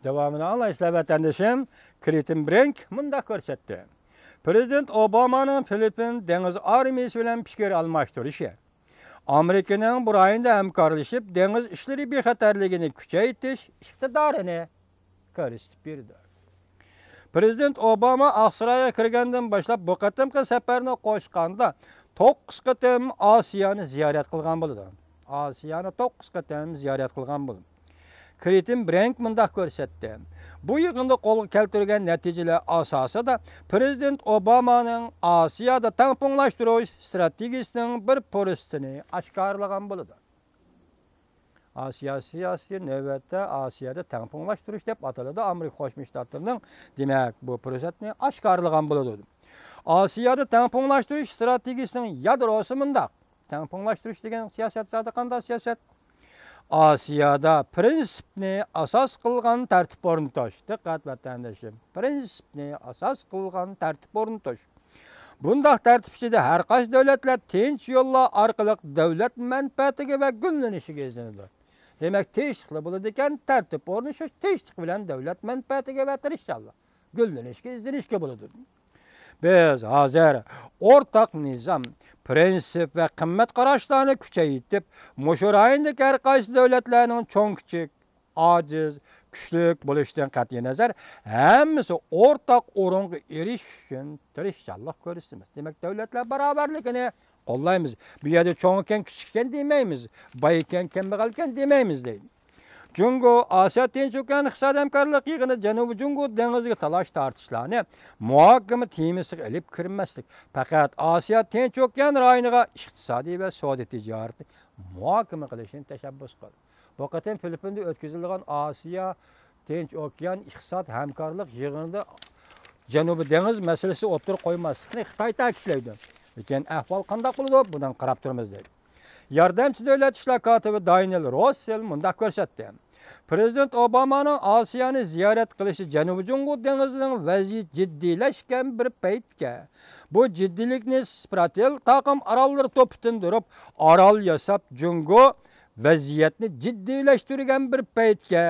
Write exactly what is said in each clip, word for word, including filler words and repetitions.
داۋامىنى ئاڭلايسىلەر، ۋەتەندىشىم. كرىتىن برېنك مۇنداق كۆرسەتتى: پىرېزىدېنت ئوبامانىڭ فىلىپپىن دېڭىز ئارمىيىسى بىلەن پىكىر ئالماشتۇرۇشى ئامېرىكىنىڭ بۇ رايوندا ھەمكارلىشىپ دېڭىز ئىشلىرى بىخەتەرلىكىنى كۈچەيتىش ئىقتىدارىنى كۆرسىتىپ بېرىدۇ. پىرېزىدېنت ئوباما ئاقسارايغا كىرگەندىن باشلاپ بۇ قېتىمقى سەپەرنى قوشقاندا توققۇز قېتىم ئاسىيانى زىيارەت قىلغان بولىدۇ. ئاسىيانى توققۇز قېتىم زىيارەت قىلغان بولىدۇ. كرىتىن برېنك مۇنداق كۆرسەتتى: بۇ يىغىندا قولغا كەلتۈرگەن نەتىجىلەر ئاساسىدا پىرېزىدېنت ئوبامانىڭ ئاسىيادا تەڭپۇڭلاشتۇرۇش ئىستراتېگىيىسىنىڭ بىر پۇرسىتىنى ئاشكارىلىغان بولىدۇ. ئاسىيا سىياسىتى نۆۋەتتە ئاسىيادا تەڭپۇڭلاشتۇرۇش دەپ ئاتىلىدۇ. ئامېرىكا قوشما شتاتلىرىنىڭ، دېمەك، بۇ پۇرسەتنى ئاشكارىلىغان بولىدۇ. ئاسىيادا تەڭپۇڭلاشتۇرۇش ئىستراتېگىيىسىنىڭ يادروسى مۇنداق. تەڭپۇڭلاشتۇرۇش دېگەن سىياسەت زادى قانداق سىياسەت؟ ئاسىيادا پىرىنسىپنى ئاساس قىلغان تەرتىپ ئورنىتىش. دىققەت، ۋەتەندىشىم. پىرىنسىپنى ئاساس قىلغان تەرتىپ ئورنىتىش. بۇنداق تەرتىپ ئىچىدە ھەر قايسى دۆلەتلەر تىنچ يوللار ئارقىلىق دۆلەت مەنپەئەتىگە ۋە گۈللىنىشىگە ئىزدىنىدۇ. دېمەك، تىنچلىقلا بولىدىكەن، تەرتىپ ئورنىشىش تىنچلىق بىلەن دۆلەت مەنپەئەتىگە ۋە تىرىشچانلىق، گۈللىنىشكە، ئىزدىنىشكە بولىدۇ. بىز ھازىر ئورتاق نىزام، پىرىنسىپ ۋە قىممەت قاراشلارنى كۈچەيتىپ، مۇشۇ رايوندىكى ھەر قايسى دۆلەتلەرنىڭ چوڭ-كىچىك، ئاجىز، كۈچلۈك بولۇشىدىن قەتئىينەزەر، ھەممىسى ئورتاق ئورۇنغا ئېرىشىش ئۈچۈن تىرىشچانلىق كۆرسىتىمىز. دېمەك، دۆلەتلەر باراۋەرلىكىنى قوللايمىز. بۇ يەردە چوڭ ئىكەن، كىچىك ئىكەن دېمەيمىز. باي ئىكەن، كەمبەغەل ئىكەن دېمەيمىز، دەيدۇ. جۇڭگو ئاسىيا تىنچ ئوكيان ئىقتىسادىي ھەمكارلىق يىغىنى جەنۇبىي جۇڭگو دېڭىزىغا تالاش تارتىشلارنى مۇھاكىمە تېمىسىغا ئېلىپ كىرمەسلىك، پەقەت ئاسىيا تىنچ ئوكيان رايونىغا ئىقتىسادىي ۋە سودا تىجارىتى مۇھاكىمە قىلىشنى تەشەببۇس قىلدى. بۇ قېتىم فىلىپپىندا ئۆتكۈزۈلىدىغان ئاسىيا تىنچ ئوكيان ئىقتىساد ھەمكارلىق يىغىنىدا جەنۇبىي دېڭىز مەسىلىسى ئوتتۇرىغا قويماسلىقنى خىتاي تەكىتلەيدۇ. لېكىن ئەھۋال قانداق بولىدۇ؟ بۇنىڭغا قاراپ تۇرىمىز، دەيدۇ. ياردەمچى دۆلەت ئىشلار كاتىپى دانىيېل روسسېل مۇنداق كۆرسەتتى: پىرېزىدېنت ئوبامانىڭ ئاسىيانى زىيارەت قىلىشى جەنۇبىي جۇڭگو دېڭىزىنىڭ ۋەزىيىتى جىددىيلەشكەن بىر پەيتكە، بۇ جىددىيلىكنى سپراتېل تاقىم ئاراللىرى توپىتىندۇرۇپ، ئارال ياساپ، جۇڭگو ۋەزىيەتنى جىددىيلەشتۈرگەن بىر پەيتكە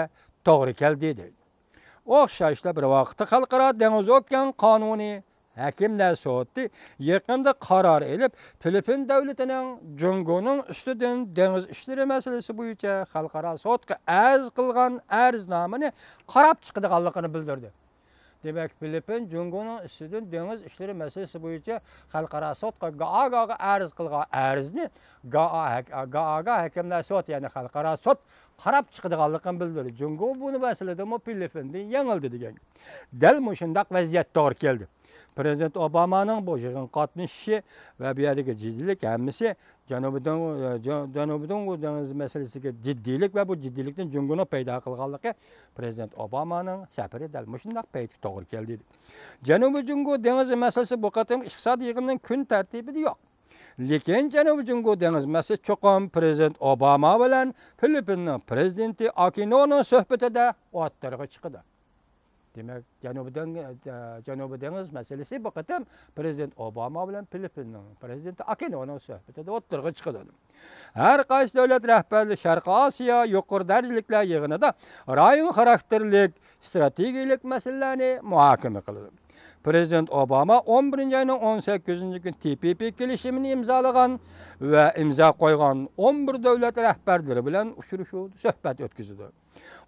توغرا كەلدى، دەيدۇ. ئوخشاشلا بىر ۋاقىتتا خەلقئارا دېڭىز ئوكيان قانۇنى ھەكىملەر سوتى يېقىندا قارار ئېلىپ، فىلىپپىن دۆلىتىنىڭ جۇڭگونىڭ ئۈستىدىن دېڭىز ئىشلىرى مەسىلىسى بويىچە خەلقئارا سوتقا ئەرز قىلغان ئەرزنامىنى قاراپ چىقىدىغانلىقىنى بىلدۈردى. دېمەك، فىلىپپىن جۇڭگونىڭ ئۈستىدىن دېڭىز ئىشلىرى مەسىلىسى بويىچە خەلقئارا سوتقا گائاگاغا ئەرز قىلغان ئەرزنى گائا-، گائاگا ھەكىملەر سوتى، يەنى خەلقئارا سوت قاراپ چىقىدىغانلىقىنى بىلدۈردى. جۇڭگو بۇ مەسىلىدىمۇ فىلىپپىندىن يېڭىلدى دېگەن. دەل مۇشۇنداق ۋەزىيەت توغرا كەلدى. پىرېزىدېنت ئوبامانىڭ بۇ يىغىنغا قاتنىشىشى ۋە بۇ يەردىكى جىددىيلىك ھەممىسى جەنۇبىي دۇڭ-، جە-، جەنۇبىي دۇڭ دېڭىزى مەسىلىسىگە جىددىيلىك ۋە بۇ جىددىيلىكنى جۇڭگونىڭ پەيدا قىلغانلىقى، پىرېزىدېنت ئوبامانىڭ سەپىرى دەل مۇشۇنداق پەيتكە توغرا كەلدى. جەنۇبىي جۇڭگو دېڭىزى مەسىلىسى بۇ قېتىمقى ئىقتىساد يىغىنىنىڭ كۈن تەرتىپىدە يوق. لېكىن جەنۇبىي جۇڭگو دېڭىز مەسىلىسى چوقۇم پىرېزىدېنت ئوباما بىلەن فىلىپپىننىڭ پىرېزىدېنتى ئاكىنونىڭ سۆھبىتىدە ئوتتۇرىغا چىقىدۇ. دېمەك، جەنۇبىي دېڭ-، جەنۇبىي دېڭىز مەسىلىسى بۇ قېتىم پىرېزىدېنت ئوباما بىلەن فىلىپپىننىڭ پىرېزىدېنتى ئاكىنونىڭ سۆھبىتىدە ئوتتۇرىغا چىقىدۇ. ھەر قايسى دۆلەت رەھبەرلىرى شەرقىي ئاسىيا يۇقىرى دەرىجىلىكلەر يىغىنىدا رايون خاراكتېرلىك ئىستراتېگىيەلىك مەسىلىلەرنى مۇھاكىمە قىلىدۇ. پىرېزىدېنت ئوباما ئون بىرىنچى ئاينىڭ ئون سەككىزىنچى كۈنى تى پى پى كېلىشىمىنى ئىمزالىغان ۋە ئىمزا قويغان ئون بىر دۆلەت رەھبەرلىرى بىلەن ئۇچرىشىۋ، سۆھبەت ئۆتكۈزىدۇ.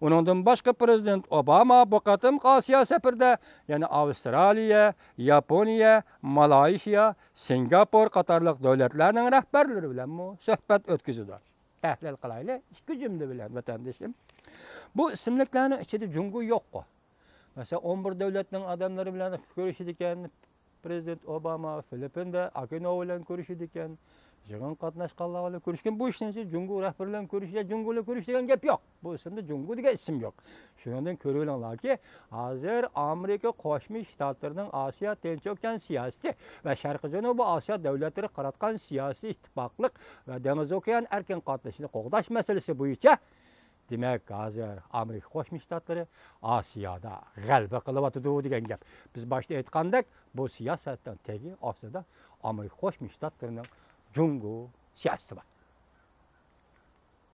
ئۇنىڭدىن باشقا، پىرېزىدېنت ئوباما بۇ قېتىمقى ئاسىيا سەپىرىدە يەنە ئاۋسترالىيە، ياپونىيە، مالايشىيا، سىنگاپور قاتارلىق دۆلەتلەرنىڭ رەھبەرلىرى بىلەنمۇ سۆھبەت ئۆتكۈزىدۇ. تەھلىل قىلايلى، ئىككى جۈملە بىلەن، ۋەتەندىشىم. بۇ ئىسىملىكلەرنىڭ ئىچىدە جۇڭگو يوققۇ. مەسىلەن، ئون بىر دۆلەتنىڭ ئادەملىرى بىلەن كۆرۈشىدىكەن پىرېزىدېنت ئوباما، فىلىپپىندا ئاكىنو بىلەن كۆرۈشىدىكەن، يىغىنغا قاتناشقانلار بىلەن كۆرۈشكەن. بۇ ئىشنىڭ ئىچىدە جۇڭگو رەھبىرى بىلەن كۆرۈشتى، جۇڭگو بىلەن كۆرۈشتى دېگەن گەپ يوق. بۇ ئىسىمدا جۇڭگو دېگەن ئىسىم يوق. شۇنىڭدىن كۆرۈۋېلىڭلاركى، ھازىر ئامېرىكا قوشما شتاتلىرىنىڭ ئاسىيا تىنچ ئوكيان سىياسىتى ۋە شەرقىي جەنۇبىي ئاسىيا دۆلەتلىرىگە قاراتقان سىياسىي ئىتتىپاقلىق ۋە دېڭىز ئوكيان ئەركىن قاتنىشىنى قوغداش مەسىلىسى بويىچە، دېمەك، ھازىر ئامېرىكا قوشما شتاتلىرى ئاسىيادا غەلىبە قىلىۋاتىدۇ دېگەن گەپ. بىز باشتا ئېيتقاندەك، بۇ سىياسەتنىڭ تېگى ئاستىدا ئامېرىكا قوشما شتاتلىرىنىڭ جۇڭگو سىياسىتى بار.